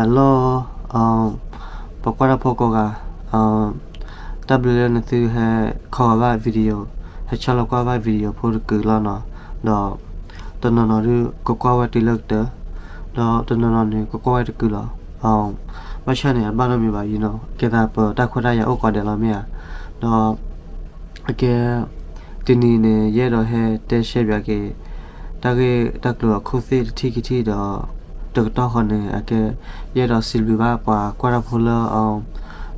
Hello, ပှၤကွၢ်တၢ်ဖိကိးဂၤ, တၢ်ဘျုးလၢနသုဟဲခီဂာ်ဘၣ် video, ဟဲဆီလီၤကွၢ်ဘၣ် video ဖိတကုာ်လီၤနီၤ, ဒီးတနီၤနီၤဒုးကကွၢ်ဝဲတုၤလၢကတၢၢ်, ဒီးတနီၤနီၤန့ၣ် ကကွၢ်ဝဲတကုာ်လီၤ. ဘၣ်ဆၣ်န့ၣ် အဘၣ်နီတမံၤဘၣ်, ကဲသးပတၢ်ခွဲးတၢ်ယာ်အိၣ်ကိးဂၤဒဲးလီၤမ့ၢ်ဧါ, ဒီး အကဲ တနံၤန့ၣ် ယအဲၣ်ဒိးဟဲတဲရှဲပၠးက့ၤ တၢ်ဂ့ၢ်တၢ်ကျိၤအခိၣ်သ့ၣ်တထံၣ်ခံထံၣ်ဒီး တကတီၢ်ဃီန့ၣ် အကဲ ယအဲၣ်ဒိးစံးဘျုးဘၣ်ပှၤကွၢ်တၢ်ဖိလၢ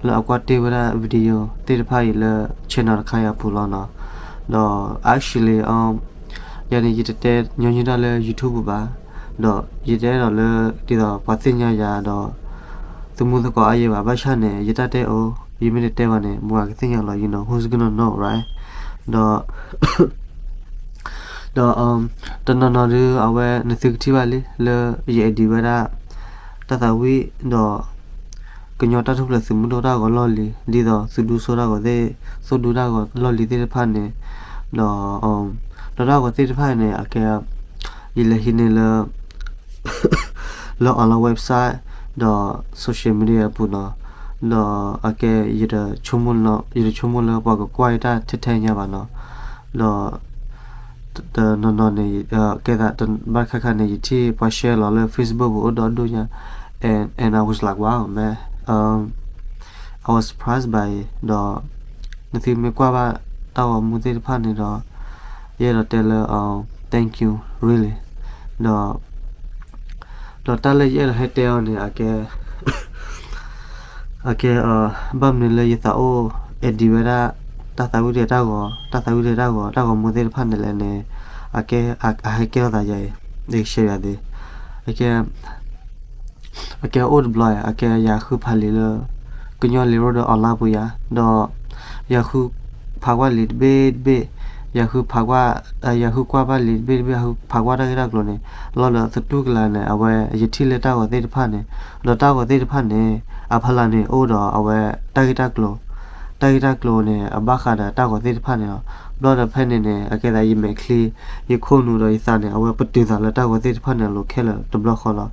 လၢအကွၢ်တ့ၢ်ဝဲဒၣ် video သ့ၣ်တဖၣ်အံၤလၢ channel တခါအံၤအပူၤလီၤနီၤ. ဒီး actually ယၤန့ၣ် ယတတဲညီနုၢ်တၢ်လၢ YouTube ပူၤဘၣ်, ဒီးယတအဲၣ်ဒိးလၢ ဒ်သိးပှၤသ့ၣ်ညါယၤဒီး သမူသကိးအါယဲဘၣ်. ဘၣ်ဆၣ်န့ၣ် ယတၢ်တဲအိၣ် ယမ့ၢ်တတဲဘၣ်န့ၣ် မ့ၢ်ကသ့ၣ်ညါလီၤ, you know, who's gonna know, right? ဒီး ဒီး တနီၤနီၤဒုး အဝဲနသုကထံၣ်ဘၣ်လံ လၢယ edit ဝဲဒၣ် တၢ်သးဝံၣ်ဒီး ကညီတၢ်ထူၣ်ဖျဲးသုးမုၢ်ဒိၣ်တၢ်ဂီၤလီၢ်လံၤ ဒ်သိးသုးဒူစိတၢ်ဂီၤသ့ၣ် သိၣ်ဒူတၢ်ဂီၤလီၢ်လံၤသ့ၣ်တဖၣ်န့ၣ်, ဒီး ဒီးတၢ်ဂီၤသ့ၣ်တဖၣ်န့ၣ် အကဲ ယလဲၤဟံးန့ၢ်လၢ လၢ online website ဒီး social media အပူၤနီၤ, ဒီးအကဲ ယတဆိကမိၣ်နီၤ ယတဆိကမိၣ်လၢပှၤကကွၢ်ယတၢ်ထဲထဲညါဘၣ်နီၤ, ဒီး တနီၤနီၤန့ၣ် ကဲသး ဘၣ်တခါခါန့ၣ် ယထံၣ်ပှၤ share လီၤလၢ Facebook ပူၤအိၣ်ဒီဒူၣ်ညါ, and and I was like, wow, man, I was surprised by it. ဒီး နသုမ့ၢ်ကွၢ်ဘၣ်တၢ်ဂီၤမူသ့ၣ်တဖၣ်န့ၣ်ဒီး ယအဲၣ်ဒိးတဲလၢ thank you, really. ဒီး ဒီးတၢ်လၢယအဲၣ်ဒိးဟဲတဲအီၤန့ၣ် အကဲ အကဲ ဘၣ်မနုၤလၢယသးအိၣ် edit ဝဲဒၣ် တၢ်သးဝံၣ်တၢ်ဂီၤ တၢ်သးဝံၣ်တၢ်ဂီၤ တၢ်ဂီၤမူသ့ၣ်တဖၣ်န့ၣ်လဲၣ်န့ၣ်, အကဲ အဟဲကဲထီၣ်သးယၤအံၤ ယကရှဲယၤသ့, အကဲ အကဲအိၣ်တဘျီ အကဲယၤဃုဖးလံာ်လၢ ကညီလံာ်ရိၣ်ဒီး online ပူၤယၤ, ဒီး ယၤဃုဖးကွၢ်လံာ်တဘ့ၣ်တဘ့ၣ်, ယၤဃုဖးကွၢ် ယၤဃုကွၢ်ဘၣ်လံာ်တဘ့ၣ်တဘ့ၣ် ယၤဃုဖးကွၢ်တၢ်ဂ့ၢ်တၢ်ကျိၤန့ၣ်, လီၤဒီးသတူၢ်ကလာ်န့ၣ် အဝဲယထံၣ်လၢတၢ်ဂီၤသ့ၣ်တဖၣ်န့ၣ်, ဒီးတၢ်ဂီၤသ့ၣ်တဖၣ်န့ၣ် အဖီလာ်န့ၣ် အိၣ်ဒီးအဝဲတၢ်ဂ့ၢ်တၢ်ကျိၤ, တၢ်ဂ့ၢ်တၢ်ကျိၤန့ၣ် အဘၣ်ဃးဒီးတၢ်ဂီၤသ့ၣ်တဖၣ်န့ၣ်လီၤ. ဘျီဒီးဖဲန့ၣ်န့ၣ် အကဲသးယမဲာ်ချံ ယခိၣ်နူာ်ဒီးယသးန့ၣ် အဝဲပတုာ်သးလၢတၢ်ဂီၤသ့ၣ်တဖၣ်န့ၣ်အလိၤခဲလၢာ်တဘျီဃီလီၤ.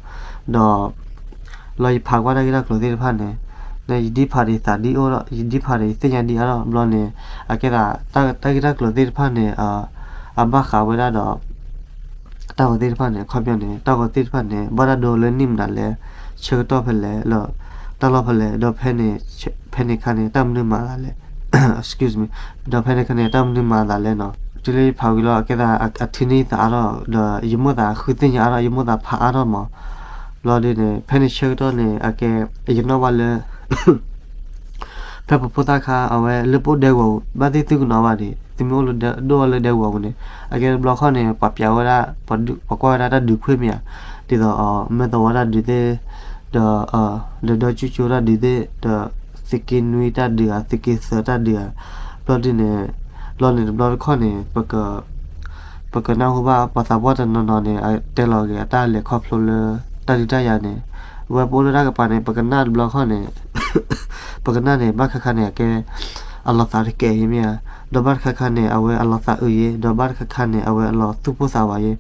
ဒီး လီၤယဖးကွၢ်တၢ်ဂ့ၢ်တၢ်ကျိၤသ့ၣ်တဖၣ်န့ၣ်, ယဒ်ဖးဒီးယသးဒ်အိၣ်ဒီး ယဒ်ဖးဒီးယသ့ၣ်ညါဒ်အါထီၣ်ဘျီန့ၣ်, အကဲသး တၢ်ဂ့ၢ်တၢ်ကျိၤသ့ၣ်တဖၣ်န့ၣ် အဘၣ်ဃးဝဲဒၣ်ဒီး တၢ်ဂီၤသ့ၣ်တဖၣ်န့ၣ် အခီပညီန့ၣ် တၢ်ဂီၤသ့ၣ်တဖၣ်န့ၣ် ဘၣ်တၢ်ဒိလၢနံၣ်မနုၤလဲၣ်, ဆၢကတီၢ်ဖဲလဲၣ် လၢ တၢ်လီၢ်ဖဲလဲၣ် ဒီး ဖဲန့ၣ်ခါန့ၣ် တၢ်မနုၤမၤသးလဲၣ်, excuse me, ဒီးဖဲန့ၣ်ခါန့ၣ် တၢ်မနုၤမၤသးလဲၣ်နီၤ. တုၤလၢယဖးဝံၤလီၤ အကဲသး အထံၣ်န့ၢ်ယသးအါထီၣ် ဒီးယမိၣ်သးဃုသ့ၣ်ညါအါထီၣ် ယမိၣ်သးဖးအါထီၣ်မး. ဘျီဒ်န့ၣ် ဖဲန့ၣ်ဆၢကတီၢ်န့ၣ် အကဲ ယနီၣ်ဘၣ်လၢ ဖဲပဖိသၣ်ခါ အဝဲလၢပအိၣ်ဒဲကဝီၤပူၤ ဘၣ်သ့ၣ်သုကနီၣ်ဘၣ်ဒံး သုမ့ၢ်အိၣ်လၢဒဲ ဒိၣ်အီၤလၢဒဲကဝီၤပူၤန့ၣ် အကဲတဘျီခီၣ်န့ၣ် ပှၤပျးဝဲဒၣ် ပှၤကွၢ်ဝဲဒၣ်တၢ်ဒုးခွ့ၣ်မ့ၢ်ဧါ, ဒ်သိး မဲၣ်သဝီတၢ်ဒုးသ့ၣ် ဒီး ဒီးဒီကၠူကၠိတၢ်ဒုးသ့ၣ် ဒီး သုးက့နွံတၢ်ဒုးဧါ သုးက့သၢတၢ်ဒုးဧါ, ဘျီဒ်န့ၣ် ဘျီန့ၣ်တဘျီတခီၣ်န့ၣ် ပကနၢ်ဟူဘၣ်ပှၤသးပှၢ်တနီၤနီၤန့ၣ် တဲလီၤက့ၤအတၢ်လဲၤခီဖျိလၢ တၢ်ဒုးတၢ်ယၤန့ၣ်, ဝဲပအိၣ်လၢတၢ်ကပၤန့ၣ် ပကနၣ်တဘျီခီၣ်န့ၣ် ပကနၣ်န့ၣ် ဘၣ်ခါခါန့ၣ် အကဲ အလီၤသးတကဲာ်အံၤမ့ၢ်ဧါ, ဒီးဘၣ်တခါခါန့ၣ် အဝဲအလီၤသးအုးယဲ, ဒီးဘၣ်တခါခါန့ၣ် အဝဲအလီၤသူၣ်ပိၢ်သးဝးယဲ,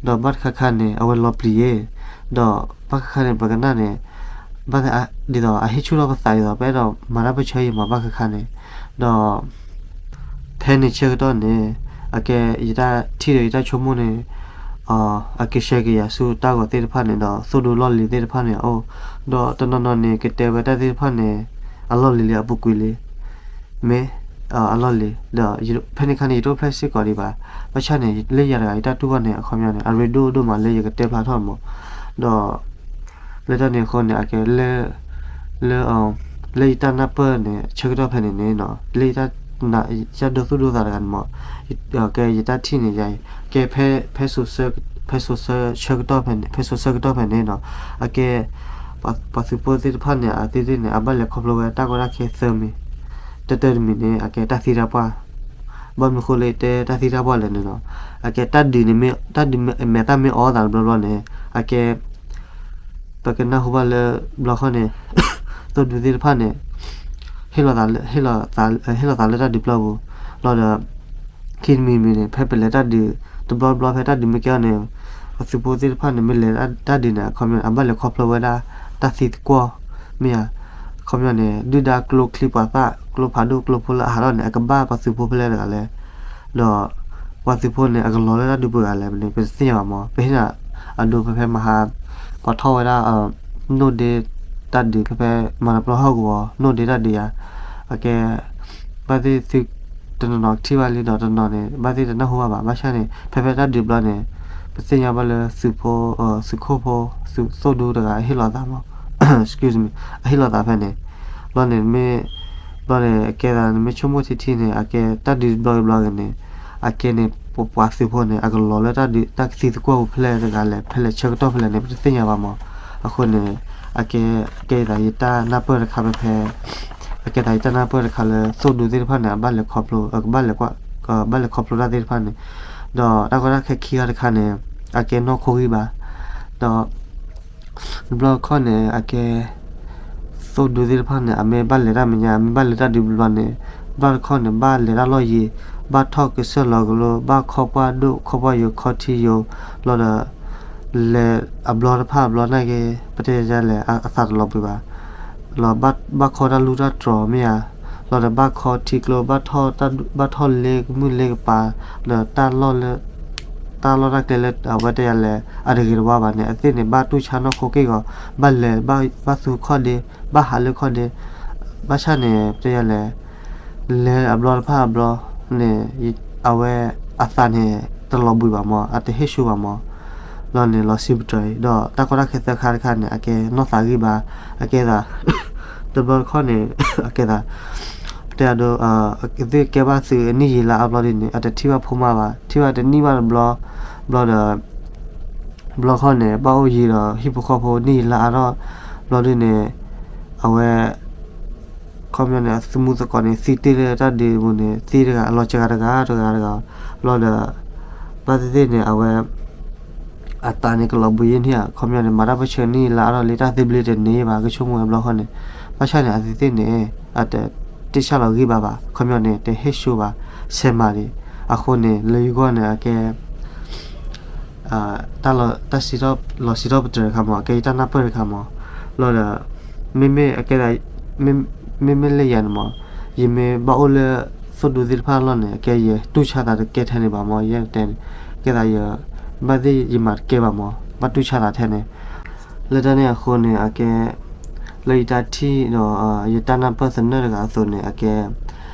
ဒီးဘၣ်တခါခါန့ၣ် အဝဲလီၤပျံၤယဲ, ဒီးဘၣ်ခါခါန့ၣ် ပကနၣ်န့ၣ် ဘၣ်သ့ၣ် ဒ်သိးအဟ့ၣ်ဆူၣ်ထီၣ်ပသးဒ်သိး ပအဲၣ်ဒိးမၤတၢ်ပၢဆှၢယဲမး ဘၣ်ခါခါန့ၣ်, ဒီး ဖဲန့ၣ်ဆၢကတီၢ်န့ၣ် အကဲယတၢ်ထံၣ်ဒီးယတၢ်ဆိကမိၣ်န့ၣ် အကဆှၢက့ၤယၤဆူတၢ်ဂီၤသ့ၣ်တဖၣ်န့ၣ် ဒီးသိၣ်ဒူလီၢ်လံၤသ့ၣ်တဖၣ်န့ၣ်အအိၣ်, ဒီးတနီၤနီၤန့ၣ် ကတဲဝဲတၢ်သ့ၣ်တဖၣ်န့ၣ် အလီၢ်လံၤလံၤအပူၤကွံာ်လံ, မ့ၢ် အလီၢ်လံၤ ဒီးဖဲန့ၣ်ခါန့ၣ် ယတအိၣ်ဖျဲၣ်စ့ၢ်ကီးဒံးဘၣ်, ဘၣ်ဆၣ်န့ၣ် လၢယၤတဂၤ ယတၢ်တူၢ်ဘၣ်န့ၣ် အခီပညီန့ၣ် အရ့ဒိၣ်ဒိၣ်မးလၢယကတဲဖျါထီၣ်မး, ဒီး လၢတၢ်န့ၣ်အဃိန့ၣ် အကဲလၢ လၢ လၢယတၢ်နၢ်ပၢၢ်န့ၣ် ဆၢကတီၢ်ဖဲန့ၣ်န့ၣ်နီၤ လၢယတၢ် ယတၢ်ဒိသူၣ်ဒိသးတဂၤန့ၣ်မး, ကဲယတၢ်ထံၣ်န့ၣ်ယၤအံၤ ကဲ ဖဲ ဖဲစိၤဆၢကတီၢ်ဖဲန့ၣ် ဖဲစိၤဆၢကတီၢ်ဖဲန့ၣ်နီၤ အကဲ ပှၤသုးဖိသ့ၣ်တဖၣ်န့ၣ် အသ့ၣ်သ့ၣ်န့ၣ် အဘၣ်လဲၤခီဖျိဝဲတၢ်ကီတၢ်ခဲသၢမံၤ, တၢတၢတမံၤန့ၣ် အကဲတၢ်သံတၢ်ပှၢ်, ဘၣ်မနုၤဃိလၢယတဲတၢ်သံတၢ်ပှၢ်လဲၣ်န့ၣ်နီၤ အကဲတၢ်ဒုးန့ၣ်မ့ၢ် တၢ်ဒုးမဲာ်သၣ်မ့ၢ်အီသးတဘျီဘျီန့ၣ် အကဲ ပကနၢ်ဟူဘၣ်လၢ ဘျီခီန့ၣ် သိၣ်ဒူသ့ၣ်တဖၣ်န့ၣ် ဟ့ၣ်လီၤသးလၢ ဟ့ၣ်လီၤသးလၢတၢ်ဒုးပျီပူၤ, လီၤဒီး ခံတမံၤမံၤန့ၣ် ဖဲပလဲၤတၢ်ဒုး တဘျီဘျီဖဲတၢ်ဒုးမ့ၢ်ကဲအီၤန့ၣ် ပသုးဖိသ့ၣ်တဖၣ်န့ၣ် မ့ၢ်လဲၤတၢ်ဒုးန့ၣ် အခီပညီ အဘၣ်လဲၤခီဖျိဝဲဒၣ် တၢ်သံသကွီၢ်, မ့ၢ်ဧါ, ခီပညီန့ၣ် ဒုၣ်ဒါကျိချံပှၤသၣ် ကျိဖးဒိၣ်ကျိဖိလၢအဟးထီၣ်န့ၣ် အကဘၣ်ပှၤသုးဖိဖဲလဲၣ်တဂၤလဲၣ်, ဒီး ပှၤသုးဖိန့ၣ် အကလီၤလၢတၢ်ဒုးပှဲၤဂၤလဲၣ်န့ၣ် ပတသ့ၣ်ညါဘၣ်မး. ပဟ့ၣ်နၤအဒိဖဲဖဲမဟါ ပှၤထီၣ်ဝဲဒၣ် နိၣ်ဒ့တၢ်ဒုး ဖဲဖဲမၤတပျီဟီၣ်ကဝီၤ နိၣ်ဒ့တၢ်ဒုးယါ, အကဲ ဘၣ်သ့ၣ်သု တနီၤနီၤထံၣ်ဘၣ်လံဒီးတနီၤန့ၣ် ဘၣ်သ့ၣ်တနၢ်ဟူဘၣ်ဘၣ်. ဘၣ်ဆၣ်န့ၣ် ဖဲဖဲတၢ်ဒုးဘျီန့ၣ် ပသ့ၣ်ညါဘၣ်လၢသုးဖိ သုးခိၣ်ဖိ သုးသိၣ်ဒူတဂၤအဟ့ၣ်လီၤသးမး excuse me အဟ့ၣ်လီၤသးဖဲန့ၣ် ဘျီန့ၣ်မ့ၢ် ဘျီန့ၣ် အကဲသးနမ့ၢ်ဆိကမိၣ်ထံထံန့ၣ် အကဲတၢ်ဒုးတဘျီတဘျီဂ့ၤန့ၣ် အကဲန့ၣ် ပပှၤသုးဖိန့ၣ် အကလီၤလၢတၢ်ဒုးတၢ်ကသံသကွီၢ်ပူၤဖဲလဲၣ်တဂၤလဲၣ် ဖဲလဲၣ်ဆၢကတီၢ်ဖဲလဲၣ်န့ၣ် ပတသ့ၣ်ညါဘၣ်မး. အဃိန့ၣ် အကဲ ကဲသးယတၢ်နၢ်ပၢၢ်တခါဖဲဖဲ အကဲသးယတၢ်နၢ်ပၢၢ်တခါလၢ သိၣ်ဒူသ့ၣ်တဖၣ်န့ၣ် အဘၣ်လဲၤခီဖျိ ကဘၣ်လဲၤကွၢ် ဘၣ်လဲၤခီဖျိတၢ်သ့ၣ်တဖၣ်န့ၣ် ဒီးတၢ်ကီတၢ်ခဲခံဂၤတခါန့ၣ် အကဲနီၢ်ခိဂံၢ်ဘါ ဒီး တဘျီတခီၣ်န့ၣ် အကဲ သိၣ်ဒူသ့ၣ်တဖၣ်န့ၣ် အမ့ၢ်ဘၣ်လဲၤတၢ်မဲာ်ညါ အမ့ၢ်ဘၣ်လဲၤတၢ်ဒုးဘျီန့ၣ် တဘျီတခီၣ်န့ၣ် ဘၣ်လဲၤတၢ်လီၢ်ယံၤ ဘၣ်ထီၣ်ကစၢၢ်လီၤကလိ ဘၣ်ခီပှၢ်ဒိၣ်ခီပှၢ်ယိာ်ခီထံယိာ် လီၤဒီး လဲၤအဘျီတဖၣ်အဘျီနာ်က့ ပတဲယလဲၣ် အသးတလီၤဘှံးဘၣ် လီၤဘၣ်ခီတၢ်လူၢ်တၢ်တြီၤမ့ၢ်ဧါ လီၤဒီးဘၣ်ခီထံကျိ ဘၣ်ထီၣ်လ့ကမုၢ်လ့ကပၤ ဒီးတၢ်လီၢ်လၢ တၢ်လီၢ်တၢ်ကျဲလၢအဝဲတဲယလဲၣ် အတဂ့ၤတဝါဘၣ်န့ၣ် အသ့ၣ်န့ၣ် ဘၣ်တူၢ်ဆါနီၢ်ခိက့ၢ်ဂီၤ ဘၣ်လဲၤ ဘၣ်သူခီၣ်ဒ့ ဘၣ်ဟးလၢခီၣ်ဒ့ ဘၣ်ဆၣ်န့ၣ် ပတဲယလဲၣ် လဲၤအဘျီတဖၣ်အဘျီန့ၣ် အဝဲအသးန့ၣ် တလီၤဘှံးဘၣ်မး အတဟ့ၣ်ဆူဘၣ်မး လီၤန့ၣ် လီၤစံးပတြၢၤအံၤ ဒီးတၢ်ကီတၢ်ခဲသၢခါတခါန့ၣ် အကဲနီၢ်သးဂံၢ်ဘါ အကဲသး တဘျီတခီၣ်န့ၣ် အကဲသး ပတဲအဒိ ကသ့ၣ်ကဲဘၣ်သုးနံၣ်ယံာ်လါအါဘျီဒ်န့ၣ် အတထံၣ်ဘၣ်ဖိမါဘၣ် ထံၣ်ဘၣ်တနံၣ်ဘၣ်တဘျီ ဘျီဒီး ဘျီခီၣ်န့ၣ် ဘၣ်အိၣ်ယံၤဒီး ဟံၣ်ဖိဃီဖိနံၣ်ယံာ်လါအါထီၣ် ဘျီဒ်န့ၣ် အဝဲ ခီပညီန့ၣ် အသုးမုၢ်သကိးန့ၣ် သံတ့ၢ်လၢတၢ်ဒုးပူၤန့ၣ် သံတဂၤ အလီၤစှၤတဂၤတဂၤတဂၤ ဘျီဒီး ဘၣ်သ့ၣ်သ့ၣ်န့ၣ် အဝဲ အသးန့ၣ်ကလီၤဘှံးယဲၢ်န့ၣ်ဧါ ခီပညီန့ၣ် မၤတၢ်ပၢဆှၢနံၣ်လါအါထီၣ်လံ တၢ်သဘျ့တန့ၢ်ဘၣ် ကဆိကမိၣ်ဝဲဘျီခီၣ်န့ၣ် ဘၣ်ဆၣ်န့ၣ် အသ့ၣ်သ့ၣ်န့ၣ် အတတ့ၢ်ဆၣ်လီၤဂံၢ်ဘါဘၣ် ခီပညီန့ၣ် တဟ့ၣ်ဆူဘၣ် ဆဲးမၤဒံး အဃိန့ၣ် လၢယဂီၢ်န့ၣ် အကဲ တၢ်လီၤ တၢ်စံးထီၣ် လီၤစံးထီၣ်ပတြၢၤတခါမး အကဲယတၢ်နၢ်ပၢၢ်တခါမး လီၤဒီး မ့မ့ၢ်အကဲသး မ့မ့ၢ်လၢယၤန့ၣ်မး ယမ့ၢ်ဘၣ်အိၣ်လၢ သိၣ်ဒူသ့ၣ်တဖၣ်အလီၢ်န့ၣ် အကဲယတူၢ်ဆါသးတကဲထဲန့ၣ်ဘၣ်မး ယဲတဲန့ၣ် ကဲသးယ ဘၣ်သ့ၣ်ယမၤတကဲဘၣ်မး ဘၣ်တူၢ်ဆါသးထဲန့ၣ် လၢတၢ်န့ၣ်အဃိန့ၣ် အကဲ လၢယတၢ်ထံၣ်ဒီး ယတၢ်နၢ်ပၢၢ်သနၢၣ်တဂၤအသိးန့ၣ် အကဲ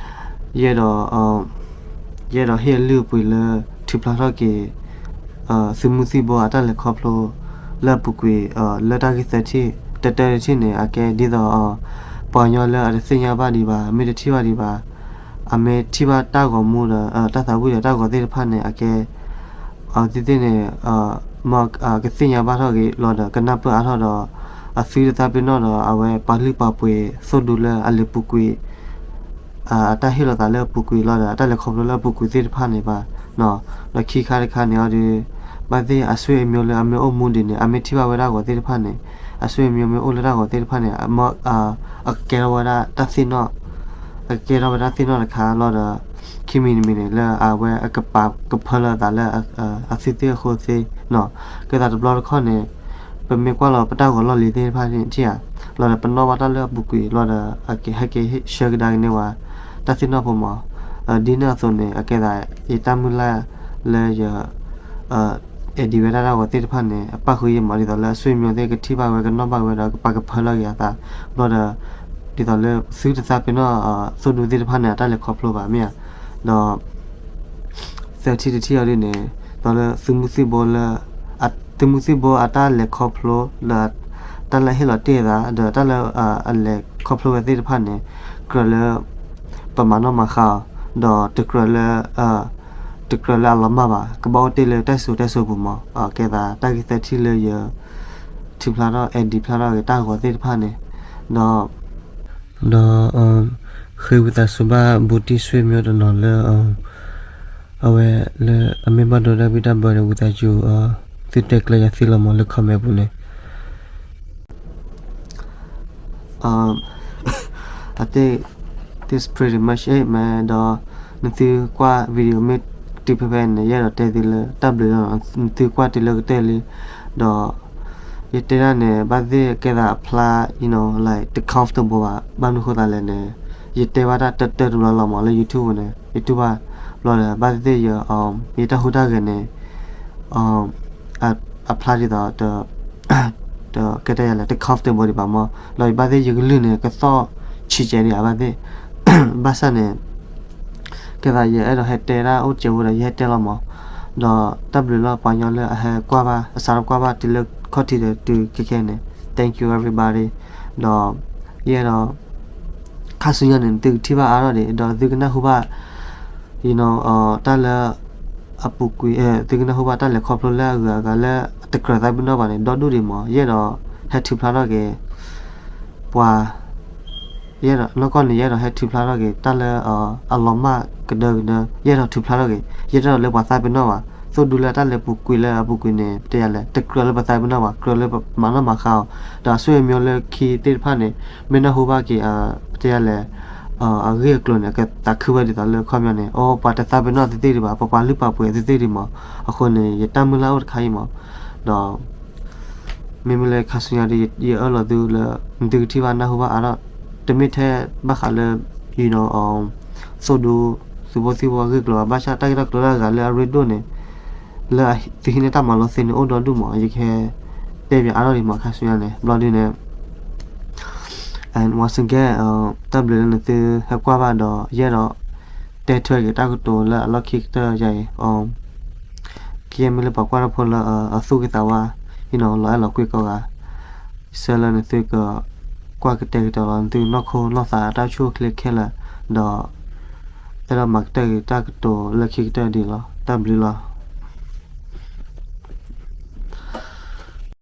ယဲဒီး ယဲဒီးဟ့ၣ်အလုၢ်အပှ့ၤလၢ ထုးဖျါထီၣ်က့ၤ သုးမုၢ်သံၣ်ဘိအတၢ်လဲၤခီဖျိ လၢအပူၤကွံာ် လၢတၢ်ဂ့ၢ်သၢထံၣ် တၢတၢတထံၣ်န့ၣ် အကဲဒ်သိး ပှၤကညီလၢအတသ့ၣ်ညါဘၣ်ဒံးဘၣ် မ့ၢ်တထံၣ်ဘၣ်ဒံးဘၣ် အမ့ၢ်ထံၣ်ဘၣ်တၢ်ဂီၤမူဒီး တၢ်သးဝံၣ်ဒီးတၢ်ဂီၤသ့ၣ်တဖၣ်န့ၣ် အကဲ အဝဲသ့ၣ်န့ၣ် မ်ကသ့ၣ်ညါဘၣ်ထီၣ်က့ၤလီၤဒီး ကနၢ်ပၢၢ်အါထီၣ်ဒီး အသုတသးပ့ၤနီၣ်ဒီး အဝဲပာ်လုၢ်ပာ်ပှ့ၤသိၣ်ဒူလၢအလဲၤပူၤကွံာ် အတၢ်ဟ့ၣ်လီၤသးလၢအပူၤကွံာ်လီၤဒီး အတၢ်လဲၤခီဖျိလၢအပူၤကွံာ်သ့ၣ်တဖၣ်န့ၣ်ဘၣ်. ဒီးခံခါတခါန့ၣ်အီၤဒီး ဘၣ်သ့ၣ်အဆွေအမျိုးလၢအမ့ၢ်အိၣ်မူဒံးန့ၣ် အမ့ၢ်ထံၣ်ဘၣ်ဝဲဒၣ်ဂီၤသ့ၣ်တဖၣ်န့ၣ် အဆွေအမျိုးမ့ၢ်အိၣ်လၢတၢ်ဂီၤသ့ၣ်တဖၣ်န့ၣ် အကကဲထီၣ်ဝဲဒၣ်တၢ်သ့ၣ်နီၣ် အကကဲထီၣ်ဝဲဒၣ်သ့ၣ်နီၣ်တခါလီၤဒီး ခံမံၤတမံၤန့ၣ် လၢအဝဲအကပာ်ကဖၢလၢအသးလၢ အသုသ့ၣ်အဃိသ့ၣ်နီၤ ကဲသးတဘျီတခီၣ်န့ၣ် ပမ့ၢ်ကွၢ်လီၤပတၢ်ဂီၤလီၢ်လံၤသ့ၣ်တဖၣ်န့ၣ် ထံၣ်ဧါ လီၤဒီးပနီၣ်ဘၣ်တၢ်လၢအပူၤကွံာ်လီၤဒီး အကဟဲက့ၤဆှၢကဒါက့ၤန့ၢ်ဝဲ တၢ်သ့ၣ်နီၣ်ဖိမး ဒ်န့ၣ်အသိးန့ၣ် အကဲသး ယတၢ်မုၢ်လၢ်လၢယ အဲၣ်ဒိးဝဲဒၣ်တၢ်ဂီၤသ့ၣ်တဖၣ်န့ၣ် အပၣ်ဃုာ်ယဲမး ဒ်သိးလၢအဆွေမျိုးသ့ၣ်ကထံၣ်ဘၣ်ဝဲ ကနီၣ်ဘၣ်ဝဲဒီး ကပာ်ကဖၢလၢအဂ့ၤအသး ဘျီဒီး ဒ်သိးလၢသုတသးပ့ၤနီၣ် သိၣ်ဒူသ့ၣ်တဖၣ်န့ၣ် အတၢ်လဲၤခီဖျိဘၣ်မ့ၢ်ဧါ ဒီး သၢထံၣ်တထံၣ်အီၤဒ်န့ၣ် ဒီးလၢသုးမုၢ်သံၣ်ဘိလၢ သုးမုၢ်သံၣ်ဘိအတၢ်လဲၤခီဖျိ ဒီးတၢ်လၢဟ့ၣ်လီၤတ့ၢ်အသး ဒီးတၢ်လၢအလဲၤခီဖျိဝဲသ့ၣ်တဖၣ်န့ၣ် ကြၢးလၢ ပမၤနီၣ်မၤဃါအီၤ ဒီးတကြၢးလၢ တကြၢးလၢအလီၤမၢ်ဘၣ် ကဘၣ်အိၣ်တ့ၢ်လၢတၢ်စံၣ်စိၤတဲစိၤပူၤမး ကဲသးတၢ်ဂ့ၢ်သၢထံၣ်လၢယ ထုးဖျါထီၣ် အဲၣ်ဒိးဖျါထီၣ်က့ၤတၢ်ဂီၤသ့ၣ်တဖၣ်န့ၣ် ဒီး ဒီး ဃ့ဝံသးစူၤဘၣ်ဘူးတံၢ်ဆွေမျိုးတနီၤလၢ အဝဲလၢအမ့ၢ်ဘၣ်ဒိဒၣ်ဝံၣ်တၢ်ဘၢန့ၣ် ဝံသးစူၤ သုတဲကျၢၤယၤသ့လီၤမးလၢ comment ပူၤန့ၣ် I think that's pretty much it, man. ဒီး နသုကွၢ် video မ့ၢ်တုၤဖဲဖဲန့ၣ် ယအဲၣ်ဒိးတဲသုလၢတၢ်ဘျုးလီၤ. နသုကွၢ်တုၤလၢကတၢၢ်လံ ဒီး ယတဲဒၣ်န့ၣ် ဘၣ်သ့ၣ်ကဲသးအဖျါ you know, like, တ comfortable ဘၣ်, ဘၣ်မနုၤဃိသးလဲၣ်န့ၣ်, ယတဲဘၣ်တၢ်တၢတဘျီလီၤမး လၢ YouTube န့ၣ်, ယတူၢ်ဘၣ်ဘျီဒီး ဘၣ်သ့ၣ်သ့ၣ်ယ ယတၢ်ဟူးတၢ်ဂဲၤန့ၣ် အဖျါဒ်သိး တကဲတၢ်ယၤလဲၣ် တ comfortable ဒံးဘၣ်မး, ဒီးယဘၣ်သ့ၣ်ယကလုၢ်န့ၣ် ကသီၣ်ဆံးကဲဒံးဧါ ဘၣ်သ့ၣ်, ဘၣ်ဆၣ်န့ၣ် ကဲသးယအဲၣ်ဒိးဟဲတဲဒၣ်အိၣ်စဲးဖိဒီး ယဟဲတဲလီၤမး, ဒီးတၢ်ဘျုးလၢပှၤကညီလၢအဟဲကွၢ်ဘၣ် အစးထီၣ်ကွၢ်ဘၣ်တုၤလၢခီၣ်ထံးဒီးတုၤခဲခဲန့ၣ်, thank you everybody, ဒီးယအဲၣ်ဒိး ခါဆူညါန့ၣ် သုကထံၣ်ဘၣ်အါထီၣ်ဒံး ဒီးသုကနၢ်ဟူဘၣ် you know, တၢ်လၢ အပူၤကွံာ်, သုကနၢ်ဟူဘၣ်တၢ်လဲၤခီဖျိလၢအဂၤအဂၤလၢအတကြၢးသးပ့ၤနီၣ်ဘၣ်န့ၣ် ဒီဒူၣ်ဒံးမး, ယအဲၣ်ဒိးဟဲထုးဖျါထီၣ်က့ၤ ပှၤ ယအဲၣ်ဒိး နီၢ်ကီၢ်န့ၣ် ယအဲၣ်ဒိးဟဲထုးဖျါထီၣ်က့ၤ တၢ်လၢ အလီၤမၢ်ကဒၢကဒၢ, ယအဲၣ်ဒိးထုးဖျါထီၣ်က့ၤ, ယတအဲၣ်ဒိးလၢပှၤသးပ့ၤနီၣ်ဘၣ်, သိၣ်ဒူလၢတၢ်လဲၤပူၤကွံာ်လၢအပူၤကွံာ်န့ၣ် ပတဲယၤလဲၣ် တကြၢးလၢပသးပ့ၤနီၣ်ဘၣ်, ကြၢးလၢပမၤနီၣ်မၤဃါအီၤ, ဒီးအဆိအမျိုးလၢခံသ့ၣ်တဖၣ်န့ၣ် မ့ၢ်နၢ်ဟူဘၣ်က့ၤ ပတဲယၤလဲၣ် အဂ့ၢ်အကျိၤန့ၣ် ကသးခုဝဲဒ်သိးလၢခီပညီန့ၣ် အိ ပှၤတသးပ့ၤနီၣ်သ့သ့ၣ်ဒံးဘၣ်, ပပှၤလုၢ်ပာ်ပှဲၤသ့သ့ၣ်ဒံးမး, အဃိန့ၣ် ယတၢ်မုၢ်လၢ်အိၣ်တခါအံၤမး, ဒီး မ့မ့ၢ်လၢခါဆူညါဒီး ယအၢၣ်လီၤသုလၢ သုကထံၣ်ဘၣ်နၢ်ဟူဘၣ်အါထီၣ်, တမ့ၢ်ထဲဘၣ်ဃးလၢ you know, သိၣ်ဒူ သုးဖိသံၣ်ဖိအဂ့ၢ်အကျိၤဘၣ်, ဘၣ်ဆၣ်တၢ်ဂ့ၢ်တၢ်ကျိၤလၢအဂၤလၢအရ့ဒိၣ်န့ၣ် လၢသုဟံးန့ၢ်တၢ်မၤလိသ့န့ၣ် အိၣ်ဒီဒူၣ်မး, ယကဟဲတဲပၠးအါထီၣ်ဒံးမး ခါဆူညါန့ၣ် ဘျီဒုန့ၣ် and once again, တၢ်ဘျုးလၢနသုဟဲကွၢ်ဘၣ်ဒီး ယအဲၣ်ဒိး တဲထွဲက့ၤတၢ်ကတိၤလၢအလီၢ်ခံကတၢၢ်ယၤအံၤ, ကယဲၢ်မ့ၢ်လၢပှၤကွၢ်တၢ်ဖိလၢအသူၣ်ကသးဝါ, you know, လီၤအဲၣ်လီၤကွံကိးဂၤ, ဆၢလၢနသုက ကွၢ်ကတဲာ်ကတီၤလီၤ နသုနီၢ်ခိနီၢ်သးတၢ်အိၣ်ဆူၣ်အိၣ်ချ့ခဲလၢာ်, ဒီး အဲၣ်ဒိးမၤကတၢၢ်က့ၤတၢ်ကတိၤလၢခံကတၢၢ်ဒ်အံၤလီၤ. တၢ်ဘျုးလီၤ.